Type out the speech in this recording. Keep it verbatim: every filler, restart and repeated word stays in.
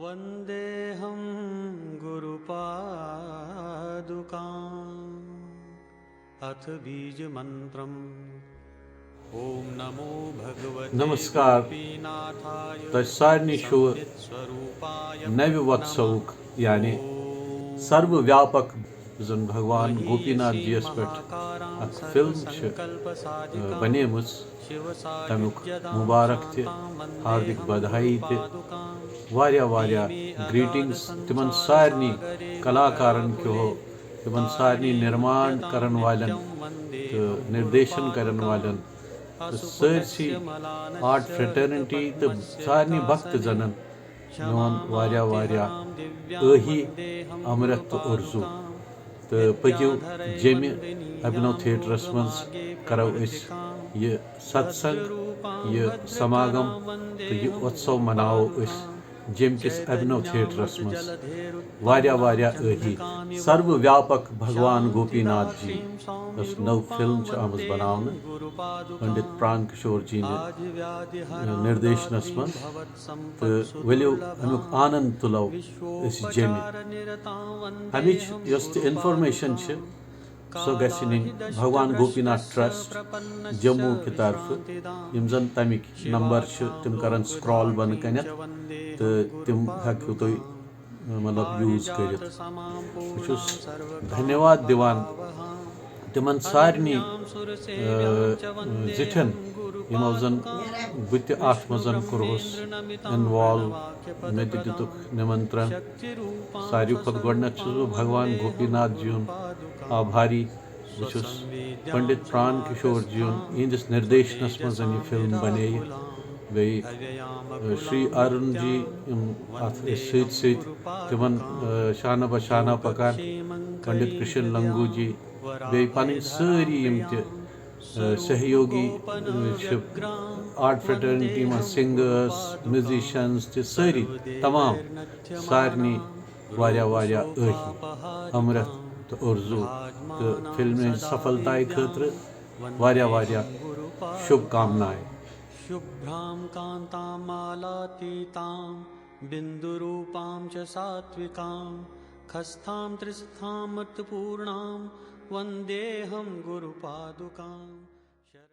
वन्देऽहं गुरुपादुकाम्। अथ बीजमन्त्रम्। ॐ नमो भगवते नमस्कार। गोपीनाथाय تۄہہِ سارنٕے چھُ संवित्स्वरूपाय نوِ وۄتسوُک، یعنی سروٕ ویاپک، یُس زن بھگوان گوپی ناتھ جی یس پٮ۪ٹھ اکھ فلم چھِ، آ، بنیمٕژ، تمیُک مبارک تہِ، ہاردِک بدہایی تہِ، واریاہ واریاہ گریٹنگز تِمن سارنٕے کلاکارن کیو، تِمن سارنٕے نرمان کرن والٮ۪ن تہٕ نردیشن کرن والٮ۪ن تہٕ سٲرسٕے آرٹ فریٹرنٹی تہٕ سارنٕے بھکت جنن میون واریاہ واریاہ ٲہی، امرت تہٕ اُرزو۔ تہٕ پٔکِو جیٚمہِ ابھنو تھیٹرس منٛز، کرو أسۍ یہِ ستسنگ، یہِ سماگم تہٕ یہِ اتسو مناوو أسۍ جیٚمہِ کِس ابھنو تھیٹرس منٛز۔ واریاہ واریاہ ٲہی۔ سروٕ ویاپک بھگوان گوپی ناتھ جی یۄس نٔو فلم چھِ آمٕژ بناونہٕ پنڈت پران کشور جی نہِ نردیشنس منٛز، تہٕ ؤلِو امیُک آنند تُلو أسۍ جیٚمہِ۔ امِچ یۄس تہِ انفارمیشن چھِ، سۄ گژھِ نِنۍ بھگوان گوپی ناتھ ٹرسٹ جموں کہِ طرفہٕ۔ یِم زن تمِکۍ نمبر چھِ، تِم کرن سکرال بۄنہٕ کنٮ۪تھ تہٕ تِم ہیٚکِو تُہۍ، مطلب، یوٗز کٔرِتھ۔ بہٕ چھُس دھنیواد دِوان تِمن سارنٕے، آ، زِٹھٮ۪ن، یِمو زن بہٕ تہِ اتھ منٛز کوٚرہوس انوالو، مےٚ تہِ دِتُکھ نمنترن۔ ساروی کھۄتہٕ گۄڈٕنیتھ چھُس بہٕ بھگوان گوپی ناتھ جی یُن آبھاری۔ بہٕ چھُس پنڈت پران کشور جی یُن، یِہنٛدِس نردیشنس منٛز یہِ فلم بنے۔ بیٚیہِ، آ، شری ارون جی، یِم اتھ أسۍ سۭتۍ سۭتۍ تِمن، آ، شانہ بہ شانہ پکان، پنڈت کرشن لنگو جی، بیٚیہِ پنٕنۍ سٲری یِم تہِ، آ، سہیوگی، آ، چھِ آرٹ فریٹرنٹی منٛز، سنگرس، میوزیشنز تہِ سٲری تمام، سارنٕے واریاہ واریاہ ٲہی، امرت تہٕ اُرزو تہٕ فلمہِ ہٕنٛزِ سفلتایہِ خٲطرٕ واریاہ واریاہ شُبھ کامنایہِ۔ शुभ्रां कान्तां मालातीतां बिन्दुरूपां च सात्विकां खस्थां त्रिस्थां मत्तपूर्णां वन्देऽहं गुरुपादुकाम्।